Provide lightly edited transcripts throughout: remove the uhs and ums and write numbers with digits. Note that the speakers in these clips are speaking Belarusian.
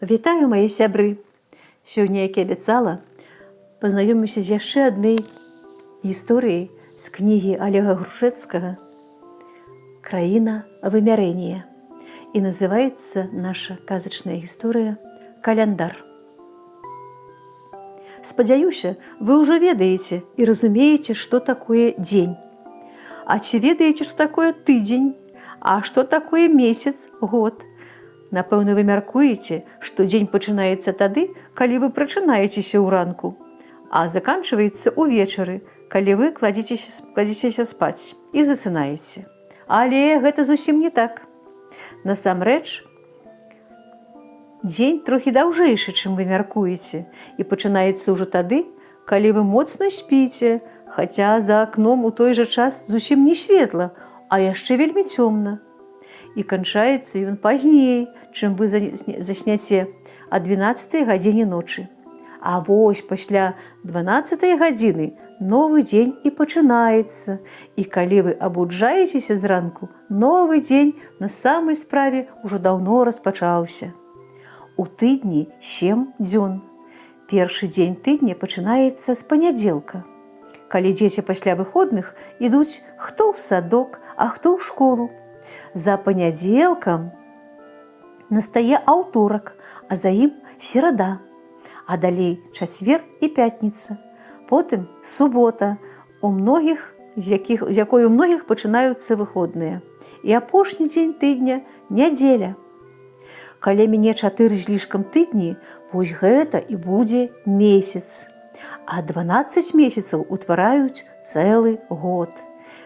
Вітаю, мае сябры! Сёння, як і абяцала, пазнаёмімся з яшчэ адной гісторыяй з кнігі Алега Грушэцкага «Краіна вымярэння». І называецца наша казачная гісторыя «Каляндар». Спадзяюся, вы ўжо ведаеце і разумееце, што такое дзень. А ці ведаеце, што такое тыдзень? А што такое месяц, год? Напэўна, вы мяркуеце, што дзень пачынаецца тады, калі вы прачынаецеся ўранку, а заканчваецца ўвечары, калі вы кладзіцеся спаць і засынаеце. Але гэта зусім не так. Насамрэч, дзень трохі даўжэйшы, чым вы мяркуеце, і пачынаецца ўжо тады, калі вы моцна спіце, хаця за акном у той жа час зусім не светла, а яшчэ вельмі цёмна. І канчаецца ён пазней, чым вы засняце, а 12 гадзіне ночы. А вось пасля 12 гадзіны новы дзень і пачынаецца. І калі вы абуджаецеся зранку, новы дзень на самай справе ўжо даўно распачаўся. У тыдні 7 дзён. Першы дзень тыдня пачынаецца з панядзелка. Калі дзеці пасля выходных ідуць хто ў садок, а хто ў школу. За панядзелкам настае аўторак, а за ім серада, а далей чацвер і пятніца. Потым субота, у многіх, з якой у многіх пачынаюцца выходныя. І апошні дзень тыдня — нядзеля. Калі міне 4 з лішкам тыдні, вось гэта і будзе месяц. А 12 месяцаў утвараюць цэлы год.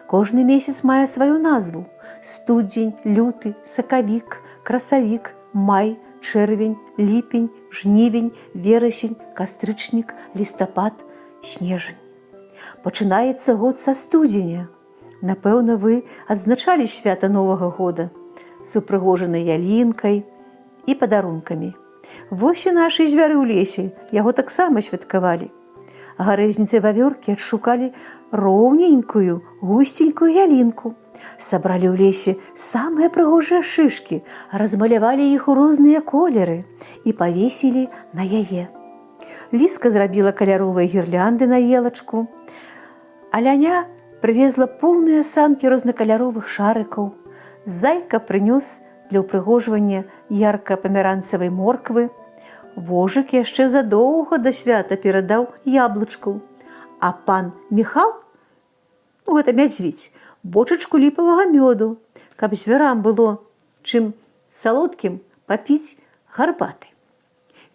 Кожны месяц мае сваю назву: студзень, люты, сакавік, красавік, май, чэрвень, ліпень, жнівень, верасень, кастрычнік, лістапад, снежань. Пачынаецца год са студзеня. Напэўна, вы адзначалі свята Новага года з упрыгожанай ялінкай і падарункамі. Вось і нашы звяры ў лесе яго таксама святкавалі. Гарэзніцы, вавёркі адшукалі роўненькую, гусценькую ялінку. Сабралі ў лесе самыя прыгожыя шышкі, размалявалі іх у розныя колеры і павесілі на яе. Ліска зрабіла каляровыя гірлянды на елачку. Аляня прывезла поўныя санкі рознакаляровых шарыкаў. Зайка прынёс для ўпрыгожвання ярка-памяранцавай морквы. Вожык яшчэ задоўга да свята перадаў яблычкаў. А пан Міхал, ну, гэта мядзведзь, бочачку ліпавага мёду, каб звярам было чым салодкім папіць гарбаты.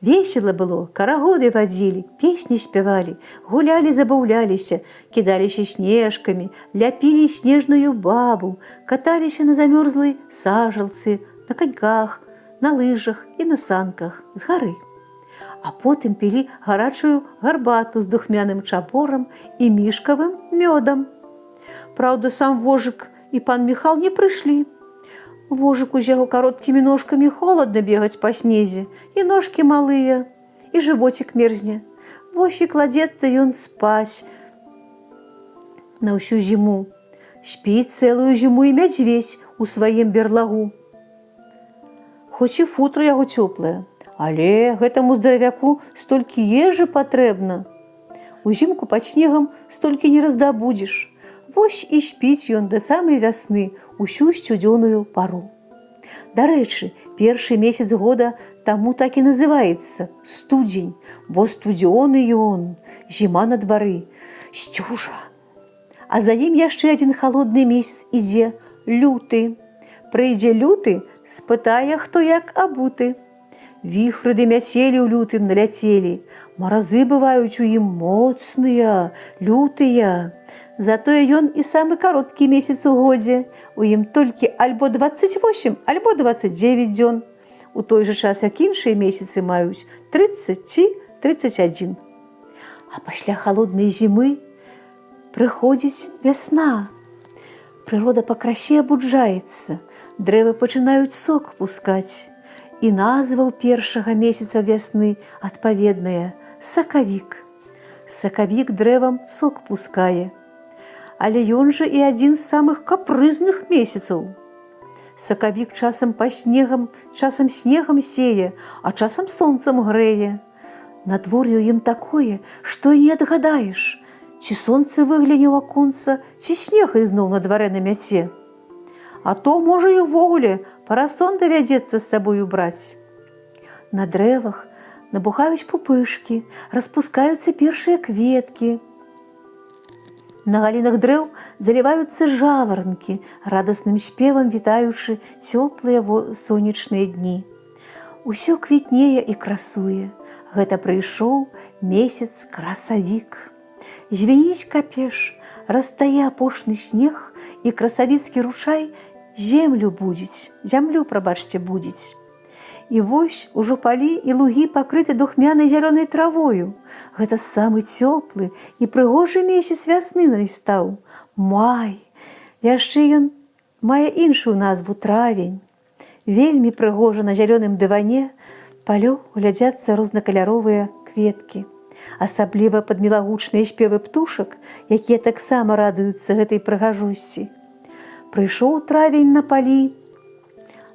Весела было, карагоды вадзілі, песні спявалі, гулялі, забаўляліся, кідаліся снежкамі, ляпілі снежную бабу, каталіся на замёрзлай сажалцы, на каньках, на лыжах і на санках з гары. А потым пілі гарачую гарбату з духмяным чаборам і мішкавым мёдам. Праўда, сам вожык і пан Міхал не прыйшлі. Вожыку з яго кароткімі ножкамі холадна бегаць па снезе, і ножкі малыя, і жывоцік мерзне. Вось і кладзецца ён спаць на ўсю зіму. Спіць цэлую зіму і мядзведзь у сваім берлагу. Хоць і футра яго цёплае, але гэтаму здаравяку столькі ежы патрэбна. Узімку пад снегам столькі не раздабудзеш. Вось і спіць ён да самай вясны усю сцюдзёную пару. Дарэчы, першы месяц года таму так і называецца — студзень, бо студзёны ён, зіма на двары, сцюжа. А за ім яшчэ адзін халодны месяц ідзе — люты. Прыйдзе люты, спытае, хто як абуты. Віхры ды мяцелі ў лютым наляцелі. Маразы бываюць у ім моцныя, лютыя. Затое ён і самы кароткі месяц у годзе. У ім толькі альбо 28, альбо 29 дзён. У той жа час, як іншыя месяцы маюць 30 ці 31. А пасля халоднай зімы прыходзіць вясна. Прырода па красе абуджаецца, дрэвы пачынаюць сок пускаць. І назва ў першага месяца вясны адпаведная — сакавік. Сакавік дрэвам сок пускае. Але ён жа і адзін з самых капрызных месяцаў. Сакавік часам па снегам, часам снегам сее, а часам сонцам грэе. Надвор'е ў ім такое, што і не адгадаеш, ці сонца выгляне ў аконца, ці снег ізноў на дварэ намяце. А то, можа, і ўвогуле парасон давядзецца з сабою браць. На дрэвах набухаюць пупышкі, распускаюцца першыя кветкі. На галінах дрэў заліваюцца жаваранкі, радасным спевам вітаючы цёплыя сонечныя дні. Усё квітнее і красуе. Гэта прыйшоў месяц красавік. Звініць капеш, растае апошні снег, і красавіцкі ручай землю будзіць, зямлю, прабачце, будзіць. І вось ужо палі і лугі пакрыты духмянай зялёнай травою. Гэта самы цёплы і прыгожы месяц вясны настаў. Май. Яшчэ ён мае іншую назву — травень. Вельмі прыгожа на зялёным дыване палёў глядзяцца рознакаляровыя кветкі. Асабліва пад мілагучныя спевы птушак, якія таксама радуюцца гэтай прыгажосці. Прыйшоў травень на палі,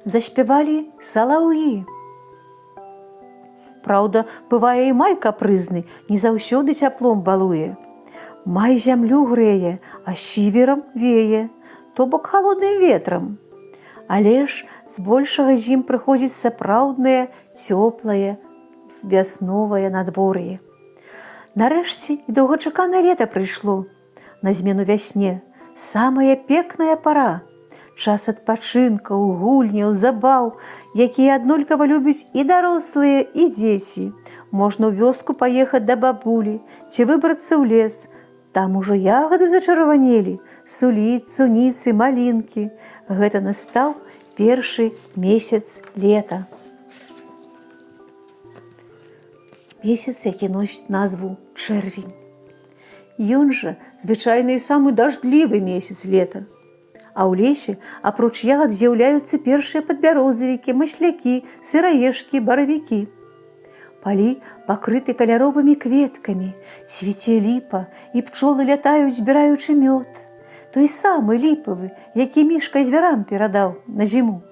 заспявалі салаўі. Праўда, бывае і май капрызны, не заўсёды цяплом балуе. Май зямлю грэе, а сіверам вее, то бок халодным ветрам. Але ж збольшага з ім прыходзіць сапраўднае цёплае вясновае надвор'е. Нарэшце і доўгачаканае лета прыйшло на змену вясне, самая пекная пара, час адпачынкаў, гульняў, забаў, якія аднолькава любяць і дарослыя, і дзеці. Можна ў вёску паехаць да бабулі ці выбрацца ў лес. Там ужо ягады зачырванелі, сулі, суніцы, малінкі. Гэта настаў першы месяц лета. Месяц, які носіць назву чэрвень. Ён жа звычайна і самы дажджлівы месяц лета. А ў лесе, апроч ягад, з'яўляюцца першыя падбярозавікі, маслякі, сыраежкі, баравікі. Палі пакрыты каляровымі кветкамі, цвіце ліпа, і пчолы лятаюць, збіраючы мёд. Той самы ліпавы, які мішка звярам перадаў на зіму.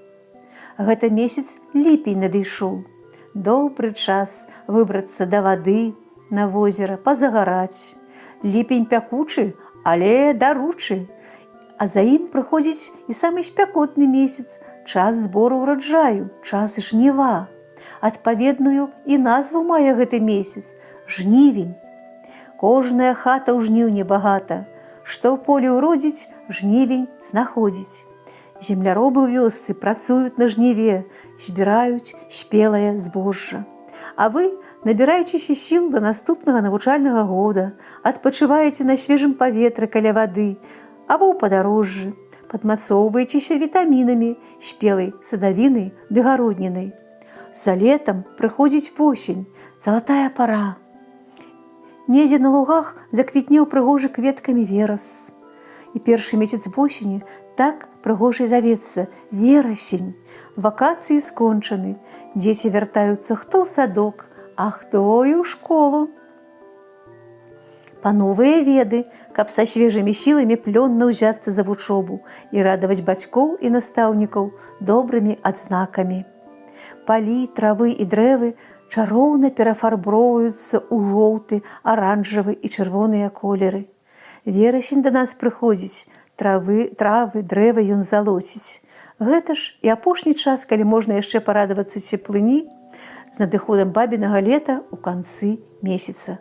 Гэта месяц ліпень надышоў. Добры час выбрацца да вады, на возера, пазагараць. Ліпень пякучы, але даручы. А за ім прыходзіць і самы спякотны месяц, час збору ўраджаю, час жніва. Адпаведную і назву мае гэты месяц — жнівень. Кожная хата ў жніўні багата, што ў полі ўродзіць, жнівень знаходзіць. Земляробы ў вёсцы працуюць на жніве, збіраюць спелае збожжа. А вы набіраецеся сіл да наступнага навучальнага года, адпачываеце на свежым паветры каля вады або ў падарожжы, падмацоўваецеся вітамінамі, спелай садавінай ды гароднінай. За летам прыходзіць восень, залатая пара. Недзе на лугах заквітнеў прыгожы кветкамі верас. І першы месяц восені так прыгожа і завецца — верасень. Вакацыі скончаны, дзеці вяртаюцца хто ў садок, а хто і ў школу. Па новыя веды, каб са свежымі сіламі плённа ўзяцца за вучобу і радаваць бацькоў і настаўнікаў добрымі адзнакамі. Палі, травы і дрэвы чароўна перафарбоўваюцца ў жоўты, аранжавы і чырвоныя колеры. Верасень да нас прыходзіць, травы, дрэвы ён залоціць. Гэта ж і апошні час, калі можна яшчэ парадавацца цеплыні з надыходам бабінага лета ў канцы месяца.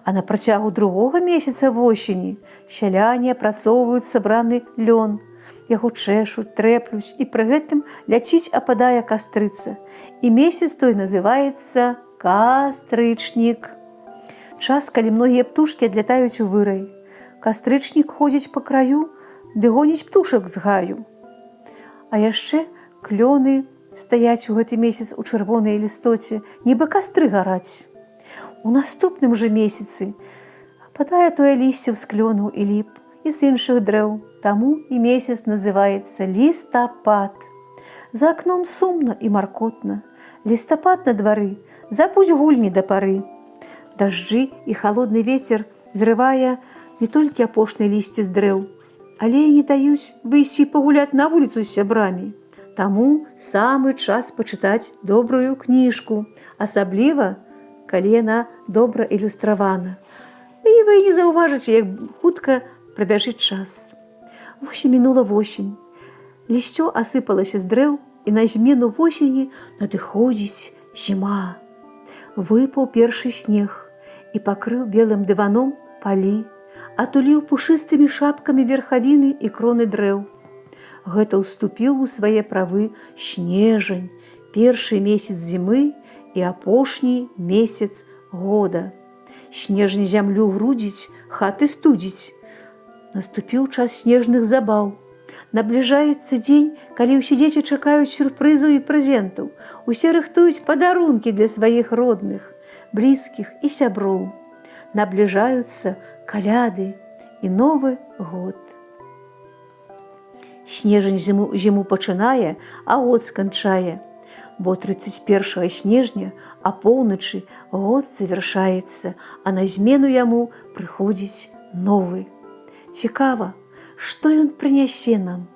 А на працягу другога месяца восені сяляне апрацоўваюць сабраны лён. Яго чэшуць, трэплюць, і пры гэтым ляціць ападае кастрыца. І месяц той называецца кастрычнік. Час, калі многія птушкі адлятаюць у вырай. Кастрычнік ходзіць па краю ды гоніць птушак з гаю. А яшчэ клёны стаяць у гэты месяц у чырвонай лістоце, нібы кастры гараць. У наступным жа месяцы ападае тое лісце з клёнаў і ліп і з іншых дрэў, таму і месяц называецца лістапад. За акном сумна і маркотна. Лістапад на двары, забудзь гульні да пары. Дажджы і халодны вецер зрывае не толькі апошняе лісце з дрэў, але і не даюць выйсці пагуляць на вуліцу з сябрамі. Таму самы час пачытаць добрую кніжку, асабліва, калі яна добра ілюстравана. І вы не заўважыце, як хутка прабяжыць час. Вось і мінула восень. Лісцё асыпалася з дрэў, і на змену восені надыходзіць зіма. Выпаў першы снег і пакрыў белым дываном палі, атуліў пушыстымі шапкамі верхавіны і кроны дрэў. Гэта ўступіў у свае правы снежань, першы месяц зімы і апошні месяц года. Снежань зямлю грудзіць, хаты студзіць. Наступіў час снежных забаў. Набліжаецца дзень, калі ўсе дзеці чакаюць сюрпрызаў і прэзентаў. Усе рыхтуюць падарункі для сваіх родных, блізкіх і сяброў. Набліжаюцца Каляды і Новы год. Снежань зіму пачынае, а год сканчае. Бо 31 снежня апоўначы год завяршаецца, а на змену яму прыходзіць новы. Цікава, што ён прынясе нам?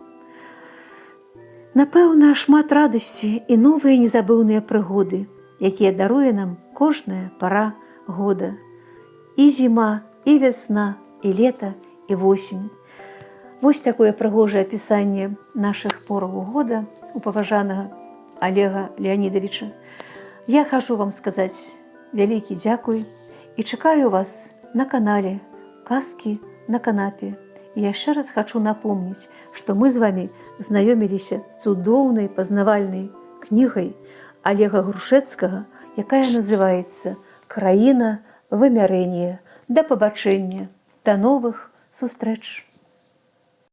Напэўна, шмат радасці і новыя незабыўныя прыгоды, якія даруе нам кожная пара года. І зіма, і вясна, і лета, і восень. Вось такое прыгожае апісанне нашых пораў года у паважанага Алега Леанідавіча. Я хачу вам сказаць вялікі дзякуй і чакаю вас на канале «Казкі на канапе». І яшчэ раз хачу напомніць, што мы з вами знаёміліся з цудоўнай пазнавальнай кнігай Алега Грушэцкага, якая называецца «Краіна вымярэння». Да пабачэння, да новых сустрэч!